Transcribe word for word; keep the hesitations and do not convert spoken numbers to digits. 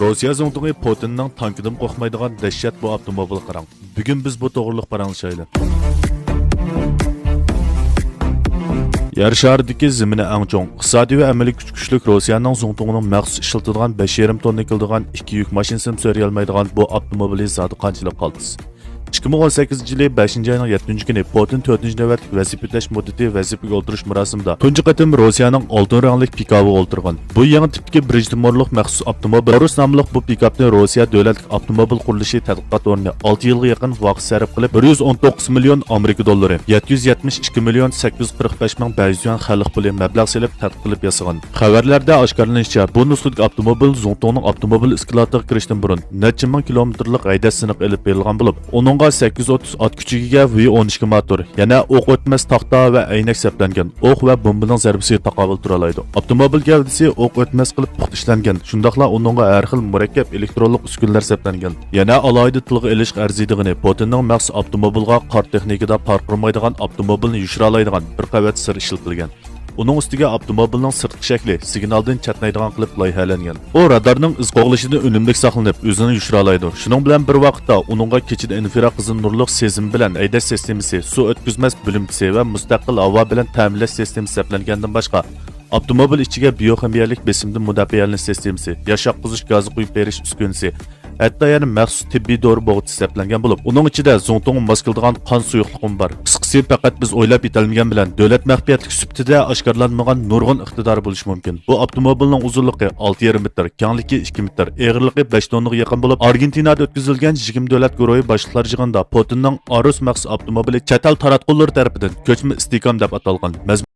روسىيە زۇڭتۇڭى پۇتىننىڭ تانكىدىن قورقمايدىغان دەھشەت بۇ ئاپتوموبىلغا قاراڭ. بۈگۈن بىز بۇ توغرىلىق پاراڭلىشايلى. يەر شارىدىكى زېمىنى ئەڭ چوڭ، ئىقتىسادىي ۋە ئەمەلىي كۈچى كۈچلۈك روسىيەنىڭ زۇڭتۇڭنىڭ مەخسۇس ئىشلىتىدىغان بەش يېرىم توننا كېلىدىغان ئىككى يۈك ماشىنىسىمۇ سۆرىيەلمەيدىغان بۇ ئاپتوموبىلى زادى قانچىلىك قالتىس؟ ئىككى مىڭ ئون سەككىزىنچى يىلى بەشىنچى ئاينىڭ يەتتىنچى كۈنى پۇتىن تۆتىنچى نۆۋەتلىك ۋەزىپە ئۆتەش مۇددىتى ۋەزىپىگە ئولتۇرۇش مۇراسىمىدا تۇنجى قېتىم روسىيەنىڭ ئالتۇن رەڭلىك پىكابىغا ئولتۇرغان. بۇ يېڭى تىپتىكى بىرىنچى نومۇرلۇق مەخسۇس ئاپتوموبىل تورۇس ناملىق بۇ پىكاپنى روسىيە دۆلەتلىك ئاپتوموبىل قۇرۇلۇشى تەتقىقات ئورنى ئالتە يىلغا يېقىن ۋاقىت سەرپ قىلىپ، بىر يۈز ئون توققۇز مىليون ئامېرىكا دوللىرى، يەتتە يۈز يەتمىش ئىككى مىليون سەككىز يۈز قىرىق بەش مىڭ بەش يۈز يۈەن خەلق پۇلى مەبلەغ سېلىپ تەتقىق قىلىپ ياسىغان. خەۋەرلەردە ئاشكارىلىنىشىچە، بۇ نۇسخىدىكى ئاپتوموبىل زۇڭتۇڭنىڭ ئاپتوموبىل ئىسكىلاتىغا كىرىشتىن بۇرۇن نەچچە مىڭ كىلومېتىرلىق ھەيدەش سىنىقى ئېلىپ بېرىلغان بولۇپ، ئۇنىڭغا سەككىز يۈز ئوتتۇز ئات كۈچىگە ئىگە ۋى ئون ئىككى موتور، يەنە ئوق ئۆتمەس تاختا ۋە ئەينەك سەپلەنگەن. ئوق ۋە بومبىنىڭ زەربىسىگە تاقابىل تۇرالايدۇ. ئاپتوموبىل گەۋدىسى ئوق ئۆتمەس قىلىپ پۇختا ئىشلەنگەن، شۇنداقلا ئۇنىڭغا ھەر خىل مۇرەككەپ ئېلېكترونلۇق ئۈسكۈنىلەر سەپلەنگەن. يەنە ئالاھىدە تىلغا ئېلىشقا ئەرزىيدىغىنى، پۇتىننىڭ مەخسۇس ئاپتوموبىلغا قارا تېخنىكىدا پارقىرىمايدىغان، ئاپتوموبىلنى يوشۇرالايدىغان بىر قەۋەت سىر ئىشلىتىلگەن. ئۇنىڭ ئۈستىگە ئاپتوموبىلنىڭ سىرتقى شەكلى سىگنالدىن چەتنەيدىغان قىلىپ لايىھەلەنگەن. ئۇ رادارنىڭ ئىز قوغلىشىدىن ئۈنۈملۈك ساقلىنىپ، ئۆزىنى يوشۇرالايدۇ. شۇنىڭ بىلەن بىر ۋاقىتتا، ئۇنىڭغا كېچىدە ئىنفرا قىزىل نۇرلۇق سېزىم بىلەن ھەيدەش سىستېمىسى، سۇ ئۆتكۈزمەس بۆلۈمچىسى ۋە مۇستەقىل ھاۋا بىلەن تەمىنلەش سىستېمىسى سەپلەنگەندىن باشقا، ئاپتوموبىل ئىچىگە بىيوخىمىيەلىك بېسىمدىن مۇداپىئەلىنىش سىستېمىسى، ياش ئاققۇزۇش گازى قۇيۇپ بېرىش ئۈسكۈنىسى، ھەتتا يەنە مەخسۇس تېببىي دورا بوغچىسى سەپلەنگەن بولۇپ، ئۇنىڭ ئىچىدە زۇڭتۇڭ ماس كېلىدىغان قان سۇيۇقلۇقىمۇ بار. قىسقىسى، پەقەت بىز ئويلاپ يېتەلمىگەن بىلەن دۆلەت مەخپىيەتلىك سۈپىتىدە ئاشكارىلانمىغان نۇرغۇن ئىقتىدارى بولۇشى مۇمكىن. بۇ ئاپتوموبىلنىڭ ئۇزۇنلۇقى ئالتە يېرىم مېتىر، كەڭلىكى ئىككى مېتىر، ئېغىرلىقى بەش توننىغا يېقىن بولۇپ، ئارگېنتىنادا ئۆتكۈزۈلگەن يىگىرمە دۆلەت گۇرۇھى باشلىقلار يىغىنىدا پۇتىننىڭ ئارۇس مەخسۇس ئاپتوموبىلى چەت ئەل تاراتقۇلىرى تەرىپىدىن كۆچمە ئىستېھكام دەپ ئاتالغان. مەزمۇن